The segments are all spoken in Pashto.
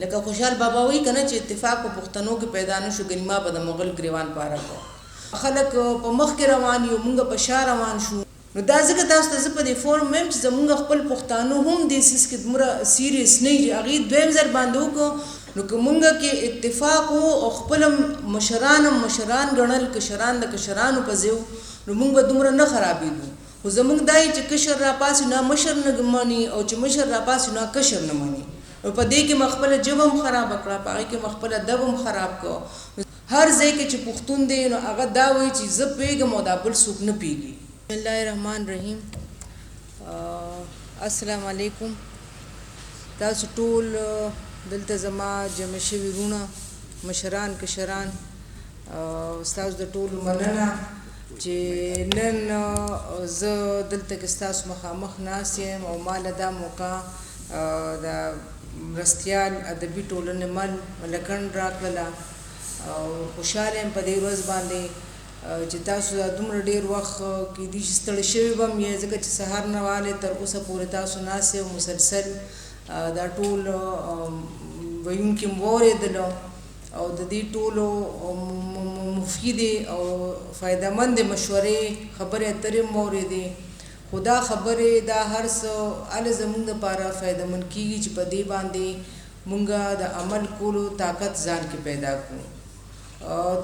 لکه خوشحال بابا وایي کنه چې اتفاق په پښتنو کې پیدا نه شو، ګني ما به د مغل ګریوان پاره کړ. خلک په مخ کې روان یو، مونږ په شا روان شو. نو دا ځکه تاسو ته زه په دې فورم وایم چې زمونږ خپل پښتانه هم دې څیز کې دومره سیریس نه چې هغې دویم ځل باندې وکړو. نو که مونږ کې اتفاق وو او خپل مشران هم مشران ګڼل، کشران د کشرانو په ځای، نو مونږ به دومره نه خرابېدو. خو زمونږ دا چې کشر راپاڅي نه مشر نه مني، او چې مشر راپاڅي نه کشر نه مني. نو په دې کې ما خپله ژبه هم خرابه کړه، په هغې کې ما خپل ادب هم خراب کړ. هر ځای کې چې پښتون دی، نو هغه دا وایي چې زه پوهېږم او دا بل څوک نه پوهېږي. بسم الله الرحمن الرحیم. السلام علیکم. تاسو ټول دلته زما جمع شوي وروڼه، مشران، کشران، ستاسو د ټولو مننه چې نن زه دلته کې ستاسو مخامخ ناست یم او ما له دا موقع د مرستیال ادبي ټولنې مل ملکنډ راکړله، او خوشحاله یم په دې ورځ باندې چې تاسو دا دومره ډېر وخت کېدی شي ستړي شوي به هم یئ، ځکه چې سهار نه والې تر اوسه پورې تاسو ناست یئ، مسلسل دا ټول ویونکي مو واورېدلو او د دې ټولو مفیدې او فایده مندې مشورې، خبرې اترې مو واورېدې. خو دا خبرې، دا هر څه هله زمونږ دپاره فایده مند کېږي چې په دې باندې مونږ د عمل کولو طاقت ځان کې پیدا کړو.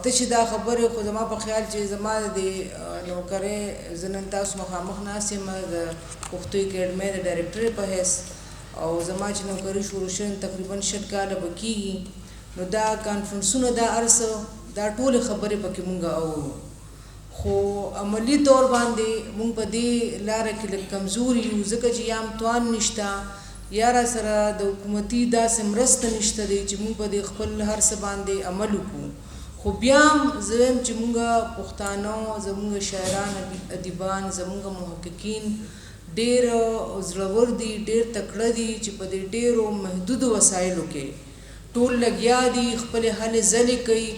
ته چې دا خبرې، خو زما په خیال چې زما د دې نوکرۍ، زه نن تاسو مخامخ ناست یم د پښتو اکیډمۍ د ډایریکټرې په حیث، او زما چې نوکري شروع شوې تقریبا 20 کاله به کېږي. نو دا کانفرنسونه، دا هر څه، دا ټولې خبرې پکې مونږ اورو، خو عملي طور باندې مونږ په دې لاره کې لږ کمزوري یو، ځکه چې یا هم توان نشته یا را سره د حکومتي داسې مرسته نشته دی چې مونږ په دې خپل هر څه باندې عمل وکړو. خو بیا هم زه وایم چې مونږ پښتانه، زمونږ شاعران، ادیبان، زمونږ محققین ډېر زړور دي، ډېر تکړه دي چې په دې ډېرو محدودو وسایلو کې ټول لګیا دي، خپلې هلې ځلې کوي،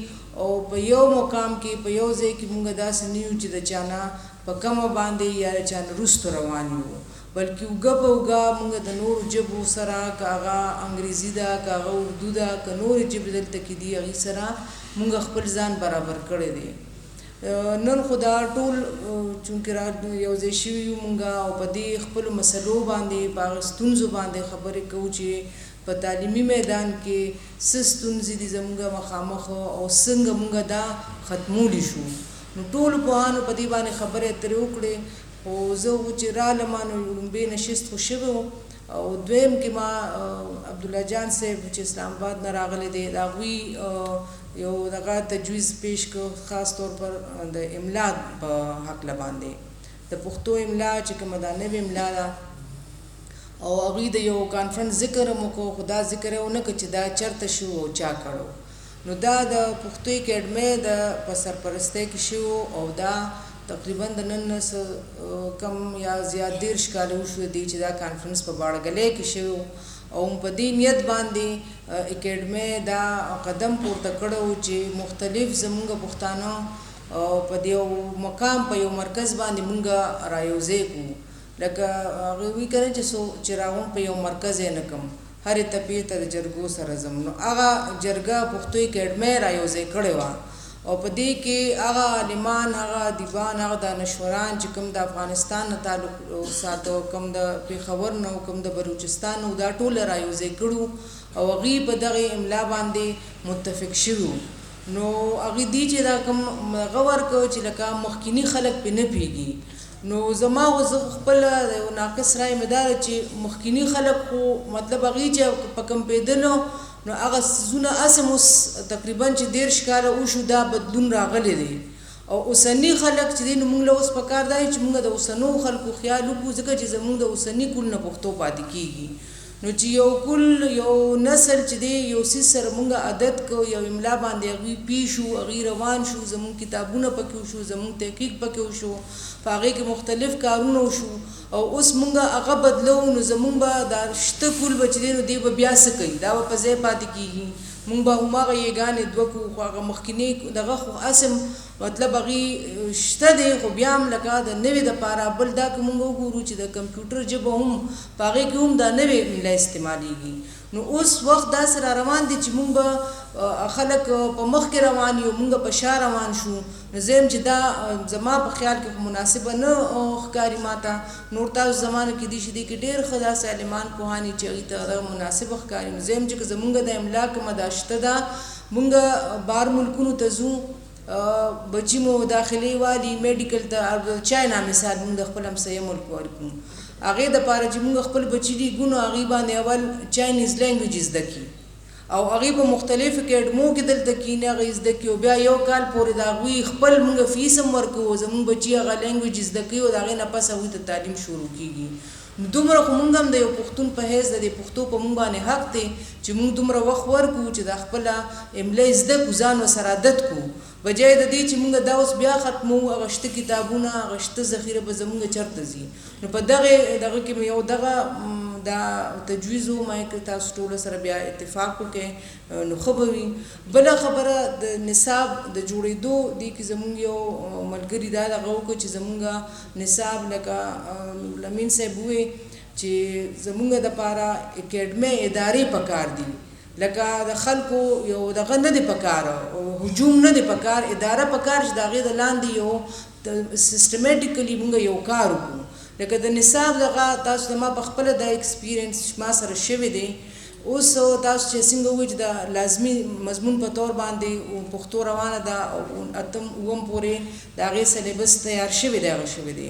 او په یو مقام کې، په یو ځای کې مونږ داسې نه یو چې د چا نه په کمه باندې یا د چا نه وروستو روان یو، بلکې اوږه په اوږه مونږ د نورو ژبو سره، که هغه انګریزي ده، که هغه اردو ده، که نورې ژبې دلته کې دي، هغې سره مونږ خپل ځان برابر کړی دی. نن خو دا ټول چونکې را یو ځای شوي یو مونږ او په دې خپلو مسلو باندې، په هغه ستونزو باندې خبرې کوو چې په تعلیمي میدان کې څه ستونزې دي زمونږ مخامخ او څنګه مونږ دا ختمولی شو. نو ټولو پوهانو په دې باندې خبرې اترې وکړې. خو زه خو چې رالم، نو لومبی نشست خو شوی و، او دویم کې ما عبدالله جان صاحب چې اسلام آباد نه راغلی دی، د هغوی یو دغه تجویز پیش کړ، خاص طور پر د املا په هکله باندې، د پښتو املا چې کومه دا نوې املا ده، او هغوی د یو کانفرنس ذکر هم وکړو، خو دا ذکر یې ونه کړ چې دا چېرته شو او چا کړو. نو دا د پښتو اکیډمۍ د په سرپرستۍ کې شوی او دا تقریبا د نن نه څه کم یا زیات 30 کاله وشو دی چې دا کانفرنس په باړګلۍ کې شوی، او په دې نیت باندې اکیډمۍ دا قدم پورته کړو چې مختلف زمونږ پښتانه په دې یو مقام، په یو مرکز باندې مونږ رایوځای کړو. لکه هغه وی کنه چې څو چې راغون په یو مرکز یې نه کم، هرې تپې ته د جرګو سره ځم. نو هغه جرګه پښتو اکیډمۍ را یوځای کړې وه، او په دې کې هغه عالمان، هغه ادیبان، هغه دانشوران چې کوم د افغانستان نه تعلق ساته، کوم د پېښور نه، کوم د بلوچستان نه، دا ټول را یوځای کړو او هغوی په دغه املا باندې متفق شوي. نو هغوی دي چې دا کوم هغه ورکړ چې لکه مخکیني خلک پرې نه پوهېږي. نو زما خو، زه خپله یو ناقص رای مې دا ده چې مخکیني خلک خو مطلب هغوی چې په کوم پوهېدلو، نو هغه څیزونه هسې هم اوس تقریبا چې 30 کاله وشو دا بدلون راغلی دی، او اوسني خلک چې دي، نو موږ له اوس په کار دا چې موږ د اوسنو خلکو خیال وکړو، ځکه چې زموږ د اوسني کول نه پښتو پاتې کېږي. نو چې یو کول، یو نسل چې دی، یو څیز سره موږ عادت کو، یو املا باندې هغوی پوه شو، هغوی روان شو، زموږ کتابونه پکې وشو، زموږ تحقیق پکې وشو، په هغې کې مختلف کارونه وشو، او اوس موږ هغه بدلو، نو زموږ به دا شته کول به چې دی، نو دی به بیا څه کوي؟ دا به په ځای پاتې کېږي، موږ به هماغه یېګانې دوه کړو. خو هغه مخکینی دغه خو هسې مطلب هغې شته دی، خو بیا هم لکه د نوې دپاره بل دا که موږ وګورو چې د کمپیوټر ژبه هم، په هغې کې هم دا نوې املا استعمالیږي. نو اوس وخت داسې را روان دی چې مونږ به خلک په مخ کې روان یو، مونږ په شا روان شو. نو زه یم چې دا زما په خیال کې خو مناسبه نه ښکاري ماته. نور تاسو زمانه کې دي چې دې کې ډېر ښه داسې عالمان پوهان دي چې هغوی ته دغه مناسبه ښکاري. نو زه یم چې که زمونږ د املا کومه دا شته ده، مونږ بهر ملکونو ته ځو، بچي مو داخلې والي میډیکل ته، د چاینا مثال مونږ د خپل همسایه ملک ورکړو، هغې دپاره چې مونږ خپل بچي لېږو نو هغوی باندې اول چاینیز لینګویج زده کړي او هغوی په مختلفو اکیډمو کې دلته کښېني، هغه یې زده کړي او بیا یو کال پورې د هغوی خپل مونږ فیس هم ورکوو، زمونږ بچي هغه لینګویج زده کوي او د هغې نه پس هغوی ته تعلیم شروع کېږي. نو دومره خو مونږ هم د یو پښتون په حیث د دې پښتو په مونږ باندې حق دی چې مونږ دومره وخت ورکړو چې دا خپله املا زده کړو، ځان ورسره عادت کړو، بجای د دې چې مونږ دا اوس بیا ختموو. هغه شته کتابونه، هغه شته ذخیره به زمونږ چرته ځي؟ نو په دغه دغه کې مې یو دغه دا تجویز و، ما که تاسو ټولو سره بیا اتفاق وکړئ نو ښه به وي. بله خبره د نصاب د جوړېدو دې کې زمونږ یو ملګري دا دغه وکړو چې زمونږ نصاب لکه نورالامین صاحب وویل چې زمونږ دپاره اکیډمۍ ادارې پکار دي، لکه د خلکو یو دغه نه دی پکار، هجوم نه دی پکار، اداره پکار چې د هغې د لاندې یو سیستمیټیکلی مونږ یو کار وکړو. لکه د نصاب دغه تاسو زما په خپله دا ایکسپیرینس ما سره شوی دی. اوس تاسو چې څنګه ووایئ چې د لازمي مضمون په تور باندې پښتو روانه ده او اتم اووم پورې د هغې سلیبس تیار شوی دی، هغه شوی دی،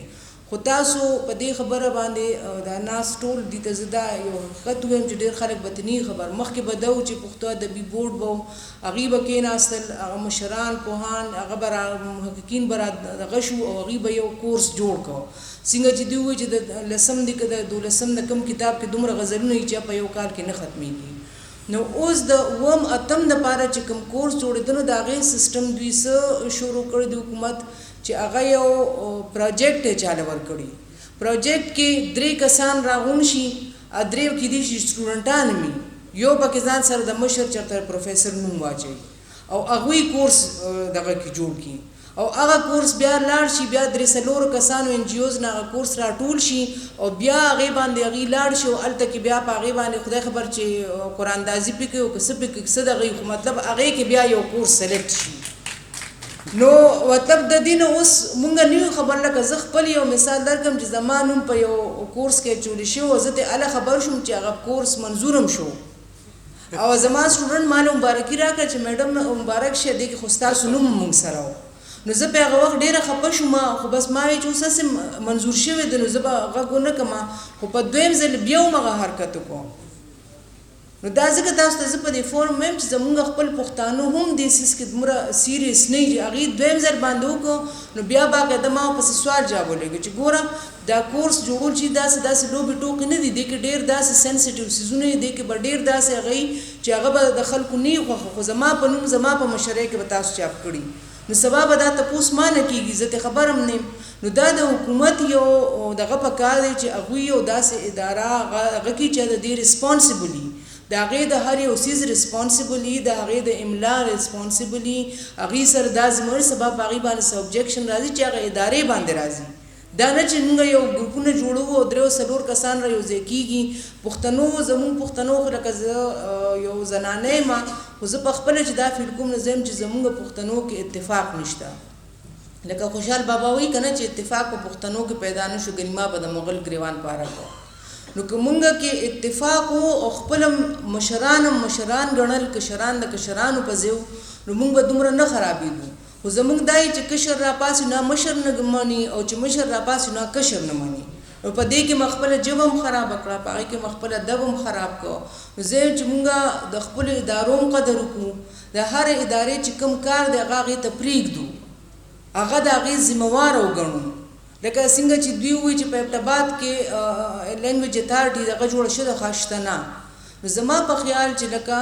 خو تاسو په دې خبره باندې دا ناس ټول دي ته زه دا یو حقیقت ووایم چې ډېر خلک به ته نه خبر. مخکې به دا و چې پښتو ادبي بورډ به و، هغوی به کېناستل، هغه مشران پوهان هغه به را محققین به را دغه شو او هغوی به یو کورس جوړ کړ. څنګه چې دوی ووایي چې د لسم دی که د دولسم د کوم کتاب کې دومره غزلونه دي چې په یو کال کې نه ختمېږي. نو اوس د اووم اتم دپاره چې کوم کورس جوړېده نو د هغې سیستم دوی څه شروع کړی د حکومت چې هغه یو پروجیکټ یې چاله ورکړي. پروجیکټ کې درې کسان راغونډ شي، درې کېدای شي سټوډنټان هم وي، یو پکې ځان سره د مشر چېرته پروفیسر نوم واچوي او هغوی کورس دغه کې جوړ کړي او هغه کورس بیا لاړ شي، بیا درې څلورو کسانو این جي اوز نه هغه کورس راټول شي او بیا هغې باندې هغوی لاړ شي او هلته کې بیا په هغې باندې خدای خبر چې قراندازي پې کوي او که څه پې کوي، څه دغه وي، خو مطلب هغې کې بیا یو کورس سلیکټ شي. نو مطلب د دې نه اوس مونږ نه یو خبر. لکه زه خپل یو مثال درکړم چې زما نوم په یو کورس کې اچول شوی او زه ترې هله خبر شوم چې هغه کورس منظور هم شو او زما سټوډنټ ما له مبارکي راکړه چې میډم مبارک شه، دې کې خو ستاسو نوم هم مونږ سره و. نو زه په هغه وخت ډېره خفه شوم، خو بس ما ویل چې اوس هسې منظور شوی دی نو زه به غږ ونه کړم، خو په دویم ځل بیا هم هغه حرکت وکړو. نو دا ځکه تاسو ته زه په دې فورم وایم چې زمونږ خپل پښتانه هم دې څیز کې دومره سیریس نه دي. هغوی دویم ځل باندې وکړو نو بیا باقاعده ما ورپسې سوال جواب ولېږه چې ګوره دا کورس جوړول چې داسې داسې لوبې ټوقې نه دي، دې کې ډېر داسې سینسیټیو څیزونه دي، دې کې به ډېر داسې هغه وي چې هغه به د خلکو نه وي خوښه، خو زما په نوم زما په مشرۍ کې به تاسو چاپ کړي، نو سبا به دا تپوس ما نه کېږي، زه ترې خبر هم نه یم. نو دا د حکومت یو دغه په کار دی چې هغوی یو داسې اداره هغه کړي چې د دې ریسپانسیبل وي، د هغې د هر یو څیز ریسپانسیبل وي، د هغې د املا ریسپانسیبل وي، هغوی سره دا ذمه واري سبا په هغوی باندې څه ابجیکشن راځي چې هغه ادارې باندې راځي. دا نه چې موږ یو ګروپونه جوړوو او درې څلور کسان را یو ځای کېږي. پښتنو زموږ پښتنو خو لکه زه یو زنانه یم، خو زه په خپله چې دا فیل کوم نو زه یم چې زموږ پښتنو کې اتفاق نشته. لکه خوشحال بابا وایي که نه چې اتفاق په پښتنو کې پیدا نه شو ګنې ما به د مغل ګریوان پاره کړو. نو که مونږ کې اتفاق و او خپل مشران هم مشران ګڼل، کشران د کشرانو په ځای وو، نو مونږ به دومره نه خرابېدو. خو زمونږ دا چې کشر راپاڅي نه مشر نه مني او چې مشر راپاڅي نه کشر نه مني. نو په دې کې ما خپله ژبه هم خرابه کړه، په هغې کې ما خپل ادب هم خراب کړ. نو زه یم چې مونږ د خپلو ادارو هم قدر وکړو، د هرې ادارې چې کوم کار دی هغه هغې ته پرېږدو، هغه د هغې ذمه واره وګڼو. لکه څنګه چې دوی ووایي چې په ایبټ اباد کې لینګویج اتارټي دغه جوړه شوې ده، ښه شته نه. نو زما په خیال چې لکه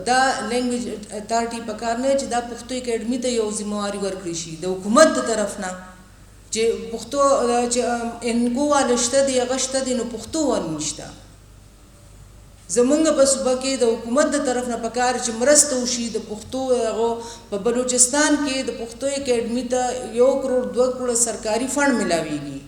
دا لینګویج اتارټي په کار نه چې دا پښتو اکیډمي ته یو ذمه واري ورکړی شي د حکومت د طرف نه چې پښتو چې انکو واله شته دی هغه شته دی، نو پښتو واله نشته. زمونږ په صوبه کې د حکومت د طرف نه پکار چې مرسته وشي د پښتو هغو. په بلوچستان کې د پښتو اکیډمي ته 1 کروڑ 2 کروڑ سرکاري فنډ ملاویږي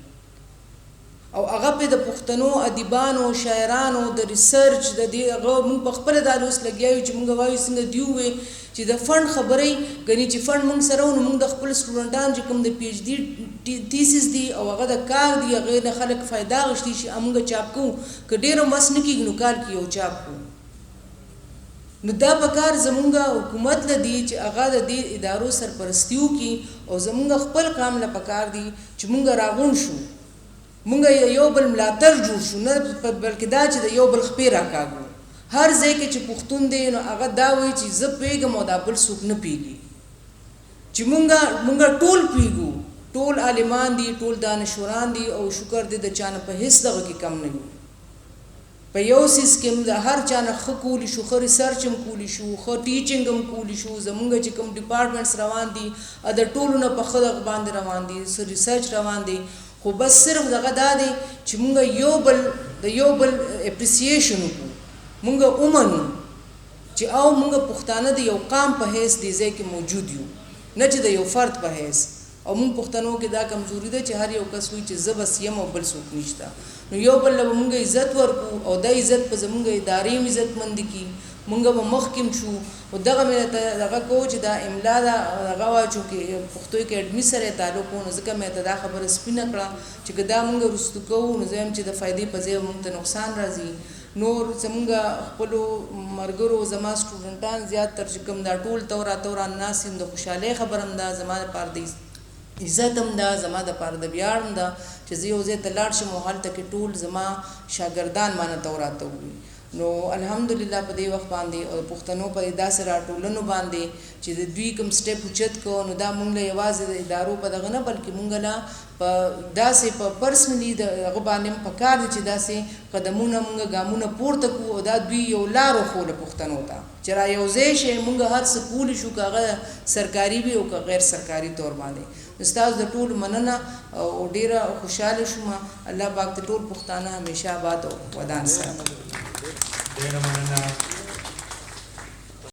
او هغه پې د پښتنو ادیبانو، شاعرانو د ریسرچ د دې هغه مونږ په خپله دا اوس لګیا یو چې مونږ وایو څنګه دوی ووې چې د فنډ خبرې ګني چې فنډ مونږ سره و، نو مونږ د خپل سټوډنټان چې کوم د پی ایچ ډي تیسز دي او هغه د کار دي، هغې نه خلک فایده اخیستی شي، مونږ چاپ کوو. که ډېر هم وس نه کېږي نو کال کې یو چاپ کوو. نو دا په کار زمونږ حکومت له دي چې هغه د دې ادارو سرپرستي وکړي، او زمونږ خپل قام له پکار دي چې مونږ راغونډ شو، مونږ یو بل ملاتړ جوړ شو، نه بلکې دا چې د یو بل خپې راکاږو. هر ځای کې چې پښتون دی نو هغه دا وایي چې زه پوهېږم او دا بل څوک نه پوهېږي، چې مونږ ټول پوهېږو، ټول عالمان دي، ټول دانشوران دي، او شکر دی د چا نه په هېڅ دغه کې کم نه یو. په یو څیز کې هم د هر چا نه ښه کولی شو، ښه ریسرچ هم کولی شو، ښه ټیچینګ هم کولی شو. زمونږ چې کوم ډپارټمنټس روان دي د ټولو نه په ښه دغه باندې روان دي، څه ریسرچ روان دي، خو بس صرف دغه دا دی چې مونږ یو بل د یو بل اپریسیشن وکړو، مونږ ومنو چې او مونږ پښتانه د یو قام په حیث دې ځای کې موجود یو، نه چې د یو فرد په حیث. او مونږ پښتنو کې دا کمزوري ده چې هر یو کس وایي چې زه بس یم او بل څوک نشته. نو یو بل له به مونږ عزت ورکړو، او دا عزت په زمونږ ادارې هم عزتمندې کړي، مونږ به مخکې هم شو. خو دغه مې درته دغه کوو چې دا املا ده دغه وه چې پښتو اکیډمي سره یې تعلق و، نو ځکه مې درته دا خبره سپینه کړه چې که دا مونږ وروستو کوو نو زه وایم چې د فایدې په ځای به مونږ ته نقصان راځي. نور زمونږ خپلو ملګرو، زما سټوډنټان زیات تر چې کوم دا ټول تورا تورا ناست دي، د خوشحالۍ خبره هم ده، زما دپاره د عزت هم ده، زما دپاره د ویاړ هم ده چې زه یو ځای ته لاړ شم او هلته کې ټول زما شاګردان ما نه توراته ووي. نو الحمدلله په دې وخت باندې او پښتنو په دې داسې راټولنو باندې چې د دوی کوم سټپ اوچت کړو، نو دا مونږ له یوازې د ادارو په دغه نه، بلکې مونږ له په داسې په پرسنلي د هغه باندې هم پکار دي چې داسې قدمونه مونږ ګامونه پورته کړو، او دا دوی یو لار وښوله پښتنو ته چې را یو ځای شئ، مونږ هر څه کولی شو، که هغه سرکاري وي او که غیر سرکاري طور باندې. نو ستاسو د ټولو مننه او ډېره خوشحاله شوم. الله پاک د ټول پښتانه همیشه آباد او ودان ساتي. ډېره مننه.